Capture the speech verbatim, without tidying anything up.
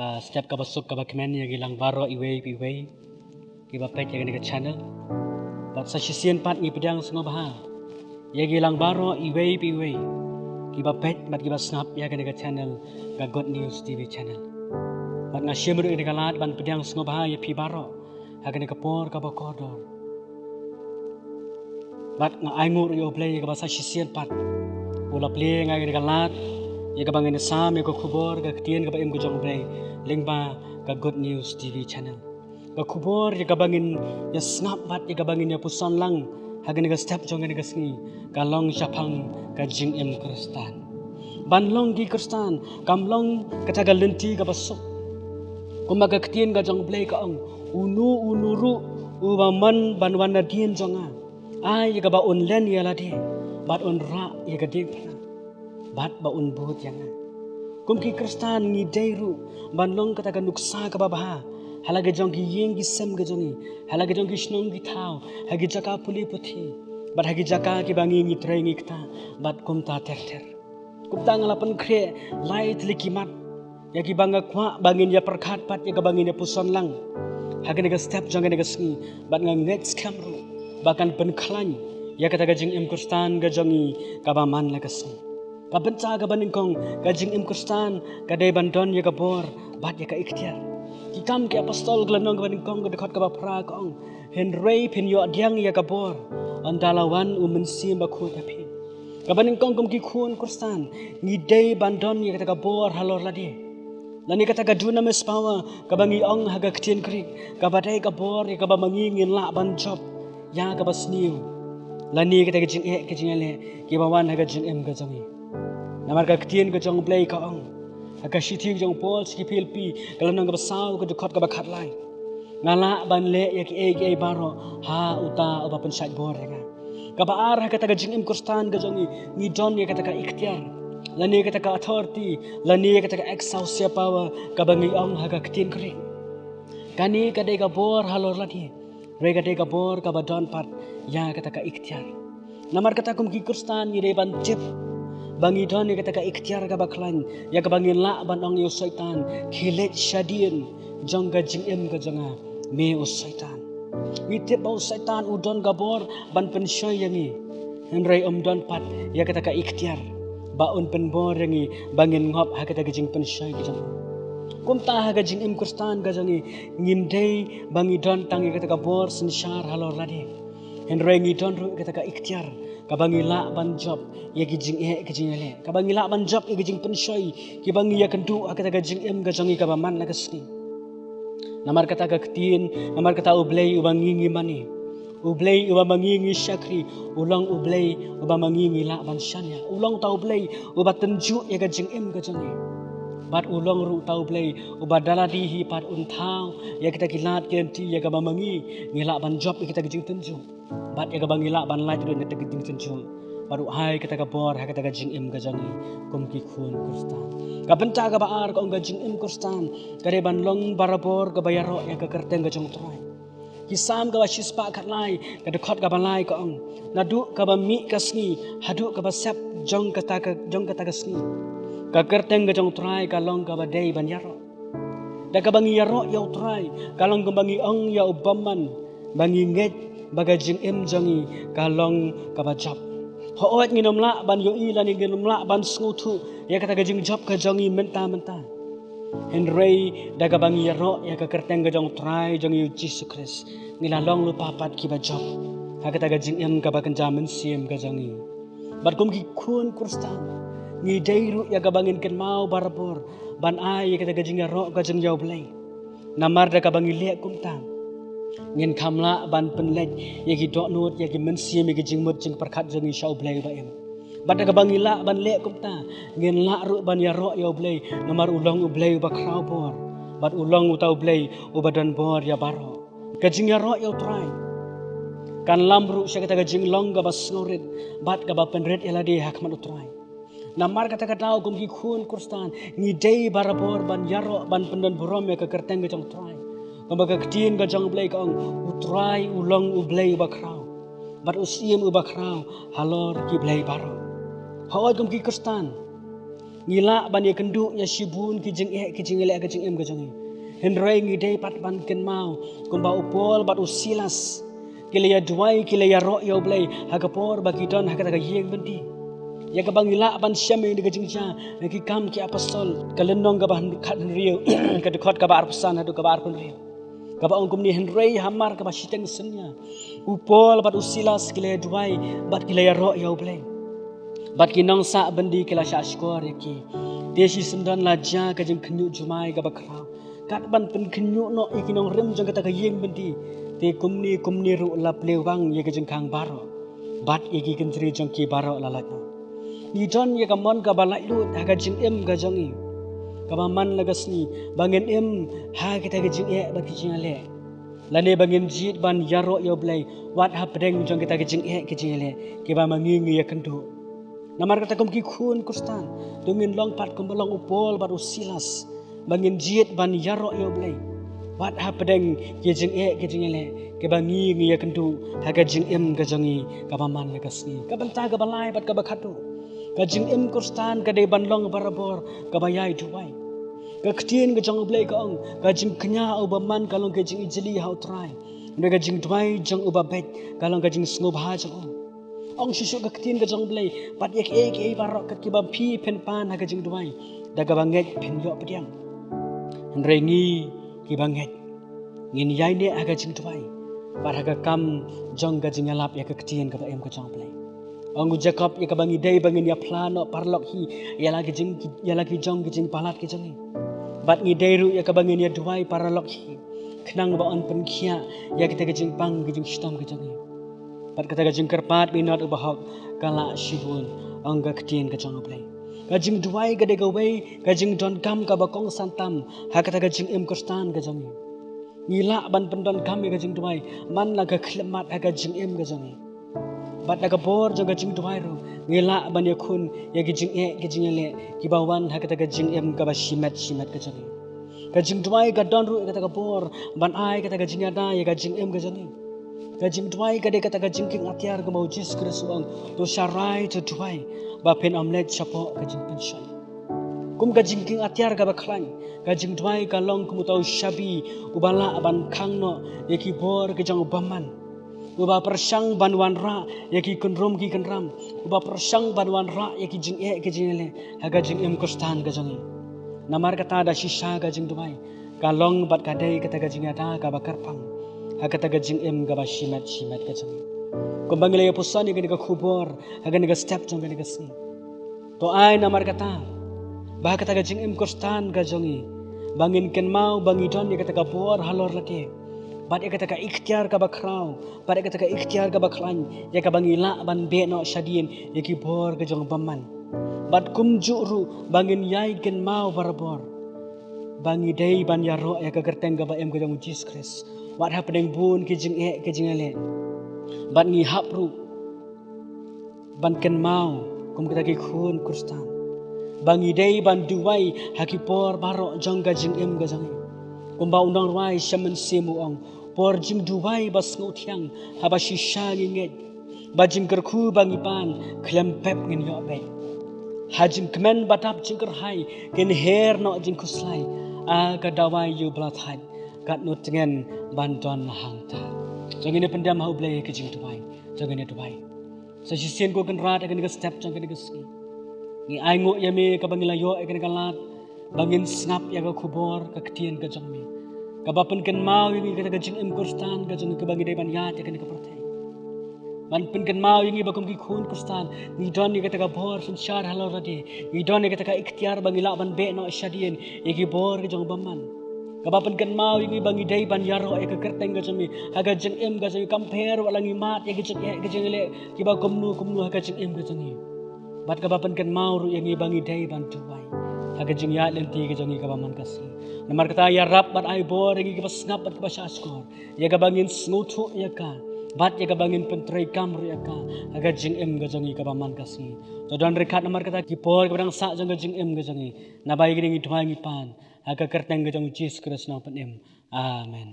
Ah, step kaba suk kaba kmen ïa ki lang baroh iwei pa iwei kiba peit ïa kane ka channel. Bad sa shisien pat ngi pdiang sngewbha ïa ki lang baroh iwei pa iwei kiba peit bad kiba sngap ïa kane ka channel, ka Good News T V channel. Bad nga shim ruh ïa kane ka lad ban pdiang sngewbha ïa phi baroh ha kane ka por kaba kordor. Bad nga ainguh ruh ïa U Blei ïa kaba sa shisien pat u la plie ïa nga ïa ka lad ïa kaba ngin ïa sam ïa ka khubor ka ktien kaba im ka jong U Blei lyngba ka Good News T V channel. Ka khubor ïa kaba ngin ïa sngap bad ïa kaba ngin ïa puson lang ha kane ka step jong kane ka sngi ka long shaphang ka jingim Khristan. Ban long ki Khristan kam long kata ka lynti kaba suk. Kumba ka ktien ka jong U Blei ka ong, uno uno ruh uba mon ban wan nadien jong nga, ai ïa kaba un len ïa lade bad un rah ïa ka diengphna bad ba un bud ïa nga. Kum ki Khristan ngi dei ruh ban long kata ka nuksa kaba bha ha la ka jong ki ïing ki sem ka jong ngi, ha la ka jong ki shnong ki thaw, ha ki jaka pule puthi bad ha ki jaka kiba ngi ngi trei ngi ktah bad kumta ter ter. Kumta nga la pynkhreh lai tylli ki mat ïa kiba nga kwah ba ngin ïa pyrkhat bad ïa kaba ngin ïa puson lang ha kane ka step jong kane ka sngi. Bad nga ngeit skhem ruh ba kan pynkhlaiñ ïa kata ka jingim Khristan ka jong ngi kaba man la ka sngi. Ka bynta kaba nyngkong ka jingim Khristan ka dei ban don ïa ka bor bad ïa ka ikhtiar. Ki Kam ki Apostol ka lynnong kaba nyngkong ka dkhot kaba phra ka ong, hynrei phin ïoh pdiang ïa ka bor ynda la wan U Mynsiem Bakhuid ha phi. Kaba nyngkong kum ki khun Khristan ngi dei ban don ïa kata ka bor halor lade. Lane kata ka dunamis power kaba ngi ong ha ka ktien Greek, kaba dei ka bor ïa kaba ma ngi ngin lah ban jop ïa kaba sniew. Lane kata ka jingeh ka jingeh kiba wan ha ka jingim ka jong ngi. Namar ka ktien ka jong U Blei ka ong ha ka shithi ka jong u Paul sha ki Philippi ka lynnong kaba saw ka dkhot kaba khatlai, nga lah ban leh ïa kiei kiei baroh ha uta uba pynshait bor ïa nga. Kaba ar ha kata ka jingim Khristan ka jong ngi ngi don ïa kata ka ikhtiar lane kata ka authority lane kata ka exousia power kaba ngi ong ha ka ktien Greek. Kane ka dei ka bor halor lade, hynrei ka dei ka bor kaba don pat ïa kata ka ikhtiar. Namar kata kum ki Khristan ngi dei ban tip ba ngi don ïa kata ka ikhtiar kaba khlaiñ ïa kaba ngin lah ban ong ïa u Soitan, khie leit shadien jong ka jingim ka jong nga me u Soitan. Ngi tip ba u Soitan u don ka bor ban pynshoi ïa ngi, hynrei um don pat ïa kata ka ikhtiar ba un pynbor ïa ngi ba ngin ngop ha kata ka jingpynshoi ka jong u. Kumta ha ka jingim Khristan ka jong ngi ngim dei ba ngi don tang ïa kata ka bor synshar halor lade, hynrei ngi don ruh ïa kata ka ikhtiar kaba ngi lah ban jop ïa ki jingeh ki jingeh, kaba ngi lah ban jop ïa ki jingpynshoi kiba ngi ïakynduh ha kata ka jingim ka jong ngi kaba man la ka sngi. Namar kata ka ktien, namar kata U Blei uba ngi ngi mane, U Blei uba ma ngi ngi shakri, u long U Blei uba ma ngi ngi lah ban shaniah. U long uta U Blei uba tynjuh ïa ka jingim ka jong ngi. Bad u long ruh uta U Blei uba da lade hi pat un thaw ïa kita ki lad ki lynti ïa kaba ma ngi ngi lah ban jop ïa kita ki jingtynjuh bad ïa kaba ngi lah ban lait ruh na kita ki jingtynjuh. Bad u ai kata ka bor ha kata ka jingim ka jong ngi kum ki khun Khristan. Ka bynta kaba ar ka ong ka jingim Khristan ka dei ban long barabor kaba ïaroh ïa ka kyrteng ka jong U Trai. Ki Salm kaba shispah khatlai ka dkhot kaba lai ka ong, naduh kaba mih ka sngi haduh kaba sep jong kata ka, jong kata ka sngi, ka kyrteng ka jong U Trai ka long kaba dei ban ïaroh. Da kaba ngi ïaroh ïa U Trai ka long kaba ngi ong ïa u bymman ba ngi ngeit ba ka jingim jong ngi ka long kaba jop. Hooid ngin ym lah ban ïohi lane ngin ym lah ban sngewthuh ïa kata ka jingjop ka jong ngi mynta mynta. Hynrei da kaba ngi ïaroh ïa ka kyrteng ka jong U Trai jong ngi U Jisu Khrist ngi la long lypa pat kiba jop ha kata ka jingim kaba kynja mynsiem ka jong ngi. Bad kum ki khun Khristan ngi dei ruh ïa kaba ngin kynmaw barabor ban ai ïa kata ka jingïaroh ka jong ïa U Blei. Namar da kaba ngi leh kumta ngin kham lah ban pynleit ïa ki dohnud ïa ki mynsiem ïa ki jingmut jingpyrkhat jong ngi sha U Blei uba im. Bad da kaba ngi lah ban leh kumta ngin lah ruh ban ïaroh ïa U Blei namar u long U Blei uba khraw bor bad u long uta U Blei uba don bor ïa baroh. Ka jingïaroh ïa U Trai kan lam ruh sha kata ka jinglong kaba sngewrit bad kaba pynrit ïa lade ha khmat U Trai. Namar kata ka daw kum ki khun Khristan ngi dei barabor ban ïaroh ban pyndon burom ïa ka kyrteng ka jong U Trai. Kumba ka ktien ka jong U Blei ka ong, U Trai u long U Blei uba khraw bad u Syiem uba khraw halor ki blei baroh. Hooid kum ki Khristan Ngi lah ban ïakynduh ïa shibun ki jingeh ki jingïaleh ha ka jingim ka jong ngi. Hynrei ngi dei pat ban kynmaw kumba u Paul bad u Silas ki la ïaduwai, ki la ïaroh ïa U Blei ha ka por ba ki don ha kata ka ïing byndi. Ïa kaba ngi lah ban shem ïa ka jingjia na Ki Kam ki Apostol, ka lynnong kaba khathynriew, ka dkhot kaba arphew san haduh kaba arphew hynriew. Kaba ong kumne: Hynrei hamar kaba shiteng synñia, u Paul bad u Silas ki la ïaduwai bad ki la ïaroh ïa U Blei. Bad ki nongsah byndi ki la shah shkor ïa ki. Te shisyndon la jia ka jingkhynñiuh jumai kaba khraw, kat ban pynkhynñiuh noh ïa ki nongrim jong kata ka ïing byndi. Te kumne kumne ruh la plie wang ïa ki jingkhang baroh, bad ïa ki kynjri jong ki baroh la lait noh. Ngi don ïa ka mon kaba laitluid ha ka jingim ka jong ngi, kaba man la ka sngi ba ngin im ha kita ki jingeh bad ki jingïaleh, lane ba ngin jied ban ïaroh ïa U Blei wat hapdeng jong kita ki jingeh ki jingïaleh kiba ma ngi ngi ïakynduh. Namar kata, kum ki khun Khristan, to ngin long pat kumba long u Paul bad u Silas, ba ngin jied ban ïaroh ïa U Blei wat hapdeng ki jingeh ki jingïaleh kiba ngi ngi ïakynduh ha ka jingim ka jong ngi kaba man la ka sngi. Ka bynta kaba lai bad kaba khatduh: ka jingim Khristan ka dei ban long barabor kaba ïai duwai. Ka ktien ka jong U Blei ka ong: Ka jingkñia uba man ka long ka jingijli ha U Trai, hynrei ka jingduwai jong uba beit ka long ka jingsngewbha jong u. Ong shuh shuh ka ktien ka jong U Blei: Bad ïa kiei kiei baroh kat kiba phi phin pan ha ka jingduwai, da kaba ngeit phin ïoh pdiang. Hynrei ngi kiba ngeit, ngin ïaineh ha ka jingduwai bad ha ka kam jong ka jingïalap ïa ka ktien kaba im ka jong U Blei. Ong u Jakob ïa kaba ngi dei ba ngin ïaphla noh paralok hi ïa la ki jing, ïa la ki jong ki jingpalat ki jong ngi. Bad ngi dei ruh ïa kaba ngin ïaduwai paralok hi, khnang ba yn pynkhiah ïa kita ki jingpang ki jingshitom ki jong ngi. Bad kata ka jingkyrpad minot u bahok ka lah shibun, ong ka ktien ka jong U Blei. Ka jingduwai ka dei kawei ka jingdonkam kaba kongsan tam ha kata ka jingim Khristan ka jong ngi. Ngi lah ban pyndonkam ïa ka jingduwai man la ka khyllipmat ha ka jingim ka jong ngi. Bad da ka bor jong ka jingduwai ruh ngi lah ban ïakhun ïa ki jingeh ki jingïaleh kiba wan ha kata ka jingim kaba shimet shimet ka jong ngi. Ka jingduwai ka don ruh ïa kata ka bor ban ai kata ka jingïada ïa ka jingim ka jong ngi. Ka jingduwai ka dei kata ka jingkieng atiar kumba u Jisu Khrist u ong: To sharai, to duwai, ba phin ym leit shapoh ka jingpynshoi. Kum ka jingkieng atiar kaba khlaiñ, ka jingduwai ka long kum uta u shabi uba lah ban khang noh ïa ki bor ki jong u bymman, uba pyrshang ban wanrah ïa ki kynrum ki kynram, uba pyrshang ban wanrah ïa ki jingeh ki jingïaleh ha ka jingim Khristan ka jong ngi. Namar kata, da shisha ka jingduwai ka long bad ka dei kata ka jingïada kaba kyrpang ha kata ka jingim kaba shimet shimet ka jong ngi. Kumba ngi la ïa puson ïa kane ka khubor ha kane ka step jong kane ka sngi, to ai namar kata ba ha kata ka jingim Khristan ka jong ngi, ba ngin kynmaw ba ngi don ïa kata ka bor halor lade, bad ïa kata ka iktiar kaba khraw, bad ïa kata ka iktiar kaba khlaiñ, ïa kaba ngi lah ban beh noh shadien ïa ki bor ki jong u bymman. Bad kumjuh ruh ba ngin ïai kynmaw barabor ba ngi dei ban ïaroh ïa ka kyrteng kaba im ka jong u Jisu Khrist wat hapdeng bun ki jingeh ki jingïaleh. Bad ngi hap ruh ban kynmaw kum kita ki khun Khristan ba ngi dei ban duwai ha ki por baroh jong ka jingim ka jong ngi. Kumba u nongrwai Shyam Mynsiem u ong: Por jingduwai ba sngewthiang, haba shisha ngi ngeit, ba jingkyrkhu ba ngi pan khlem pep ngin ïoh beit. Ha jingkmen ba dap jingkyrhai kin her noh jingkhuslai, a ka dawai ïa u ba la thait katno tngen ban don hangta. To ngin ïa pyndem ha U Blei ha ka jingduwai. To ngin ïa duwai. Sa shisien ko Kynrad, ha kane ka step jong kane ka sngi ngi ainguh ïa me kaba ngi la ïoh ïa kane ka lad ba ngin sngap ïa ka khubor ka ktien ka jong me, kaba pynkynmaw ïa ngi kata ka jingim Khristan ka jong ngi kaba ngi dei ban ïaid ha kane ka pyrthei. Ban pynkynmaw ïa ngi ba kum ki khun Khristan ngi don ïa kata ka bor synshar halor lade, ngi don ïa kata ka iktiar ba ngi lah ban beh noh shadien ïa ki bor ki jong u bymman. Kaba pynkynmaw ïa ngi ba ngi dei ban ïaroh ïa ka kyrteng ka jong me ha ka jingim ka jong ngi, kam pher wat la ngi mad ïa ki jingeh ki jingïaleh kiba kumno kumno ha ka jingim ka jong ngi. Bad kaba pynkynmaw ruh ïa ngi ba ngi dei ban duwai ha ka jingïaid lynti ka jong ngi kaba man ka sngi. Namar kata, ïarap bad ai bor ïa ngi kiba sngap bad kiba shahshkor, ïa kaba ngin sngewthuh ïa ka bad ïa kaba ngin pyntreikam ruh ïa ka ha ka jingim ka jong ngi kaba man ka sngi. To don ryngkat namar kata ki por kiba dang sah jong ka jingim ka jong ngi. Naba ïa kine ngi duwai ngi pan ha ka kyrteng ka jong u Jisu Khrist, Nongpynim. Amen.